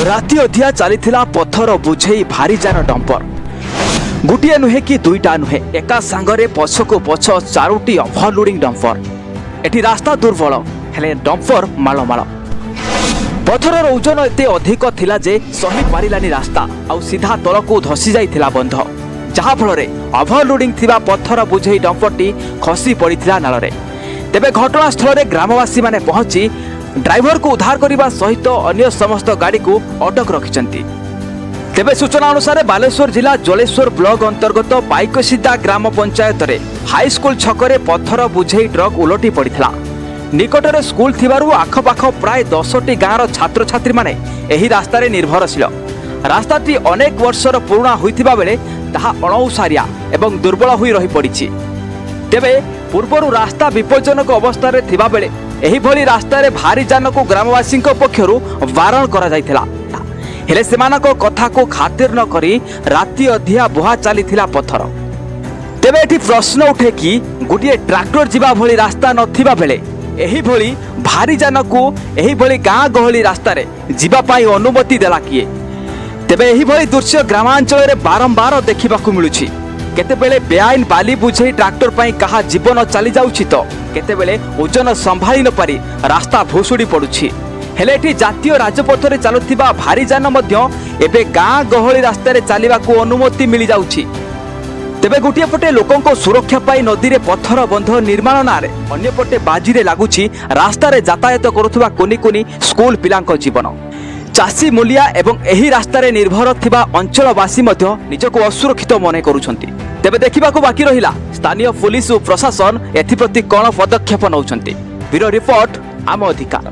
ରାତି ଅଧିଆ ଚାଲିଥିଲା ପଥର ବୋଝେଇ ଭାରିଯାନ ଡମ୍ପର। ଗୋଟିଏ ନୁହେଁ କି ଦୁଇଟା ନୁହେଁ, ଏକା ସାଙ୍ଗରେ ପଛକୁ ପଛ ଚାରୋଟି ଓଭରଲୋଡିଂ ଡମ୍ପର। ଏଠି ରାସ୍ତା ଦୁର୍ବଳ, ହେଲେ ଡମ୍ପର ମାଳମାଳ। ପଥରର ଓଜନ ଏତେ ଅଧିକ ଥିଲା ଯେ ସହି ପାରିଲାନି ରାସ୍ତା, ଆଉ ସିଧା ତଳକୁ ଧସି ଯାଇଥିଲା ବନ୍ଧ, ଯାହାଫଳରେ ଓଭରଲୋଡିଂ ଥିବା ପଥର ବୋଝେଇ ଡମ୍ପରଟି ଖସି ପଡ଼ିଥିଲା ନାଳରେ। ତେବେ ଘଟଣାସ୍ଥଳରେ ଗ୍ରାମବାସୀମାନେ ପହଞ୍ଚି ଡ୍ରାଇଭରକୁ ଉଦ୍ଧାର କରିବା ସହିତ ଅନ୍ୟ ସମସ୍ତ ଗାଡ଼ିକୁ ଅଟକ ରଖିଛନ୍ତି। ତେବେ ସୂଚନା ଅନୁସାରେ, ବାଲେଶ୍ୱର ଜିଲ୍ଲା ଜଳେଶ୍ୱର ବ୍ଲକ ଅନ୍ତର୍ଗତ ପାଇକସିଦା ଗ୍ରାମ ପଞ୍ଚାୟତରେ ହାଇସ୍କୁଲ ଛକରେ ପଥର ବୋଝେଇ ଟ୍ରକ୍ ଓଲଟି ପଡ଼ିଥିଲା। ନିକଟରେ ସ୍କୁଲ ଥିବାରୁ ଆଖପାଖ ପ୍ରାୟ 10ଟି ଗାଁର ଛାତ୍ରଛାତ୍ରୀମାନେ ଏହି ରାସ୍ତାରେ ନିର୍ଭରଶୀଳ। ରାସ୍ତାଟି ଅନେକ ବର୍ଷର ପୁରୁଣା ହୋଇଥିବା ବେଳେ ତାହା ଅଣଓସାରିଆ ଏବଂ ଦୁର୍ବଳ ହୋଇ ରହିପଡ଼ିଛି। ତେବେ ପୂର୍ବରୁ ରାସ୍ତା ବିପଜ୍ଜନକ ଅବସ୍ଥାରେ ଥିବାବେଳେ ଏହିଭଳି ରାସ୍ତାରେ ଭାରି ଯାନକୁ ଗ୍ରାମବାସୀଙ୍କ ପକ୍ଷରୁ ବାରଣ କରାଯାଇଥିଲା। ହେଲେ ସେମାନଙ୍କ କଥାକୁ ଖାତିର ନ କରି ରାତି ଅଧିଆ ବୁହା ଚାଲିଥିଲା ପଥର। ତେବେ ଏଠି ପ୍ରଶ୍ନ ଉଠେ କି ଗୋଟିଏ ଟ୍ରାକ୍ଟର ଯିବା ଭଳି ରାସ୍ତା ନଥିବା ବେଳେ ଏହିଭଳି ଭାରି ଯାନକୁ ଏହିଭଳି ଗାଁ ଗହଳି ରାସ୍ତାରେ ଯିବା ପାଇଁ ଅନୁମତି ଦେଲା କିଏ? ତେବେ ଏହିଭଳି ଦୃଶ୍ୟ ଗ୍ରାମାଞ୍ଚଳରେ ବାରମ୍ବାର ଦେଖିବାକୁ ମିଳୁଛି। କେତେବେଳେ ବେଆଇନ ବାଲି ବୋଝେଇ ଟ୍ରାକ୍ଟର ପାଇଁ କାହା ଜୀବନ ଚାଲିଯାଉଛି ତ କେତେବେଳେ ଓଜନ ସମ୍ଭାଳି ନପାରି ରାସ୍ତା ଭୁଶୁଡ଼ି ପଡୁଛି। ହେଲେ ଏଠି ଜାତୀୟ ରାଜପଥରେ ଚାଲୁଥିବା ଭାରି ଯାନ ମଧ୍ୟ ଏବେ ଗାଁ ଗହଳି ରାସ୍ତାରେ ଚାଲିବାକୁ ଅନୁମତି ମିଳିଯାଉଛି। ତେବେ ଗୋଟିଏ ପଟେ ଲୋକଙ୍କ ସୁରକ୍ଷା ପାଇଁ ନଦୀରେ ପଥର ବନ୍ଧ ନିର୍ମାଣ ନାଁରେ, ଅନ୍ୟପଟେ ବାଜିରେ ଲାଗୁଛି ରାସ୍ତାରେ ଯାତାୟାତ କରୁଥିବା କୁନି କୁନି ସ୍କୁଲ ପିଲାଙ୍କ ଜୀବନ। ଚାଷୀ, ମୂଲିଆ ଏବଂ ଏହି ରାସ୍ତାରେ ନିର୍ଭର ଥିବା ଅଞ୍ଚଳବାସୀ ମଧ୍ୟ ନିଜକୁ ଅସୁରକ୍ଷିତ ମନେ କରୁଛନ୍ତି। ତେବେ ଦେଖିବାକୁ ବାକି ରହିଲା, ସ୍ଥାନୀୟ ପୋଲିସ ଓ ପ୍ରଶାସନ ଏଥିପ୍ରତି କ'ଣ ପଦକ୍ଷେପ ନେଉଛନ୍ତି। ବ୍ୟୁରୋ ରିପୋର୍ଟ, ଆମ ଅଧିକାର।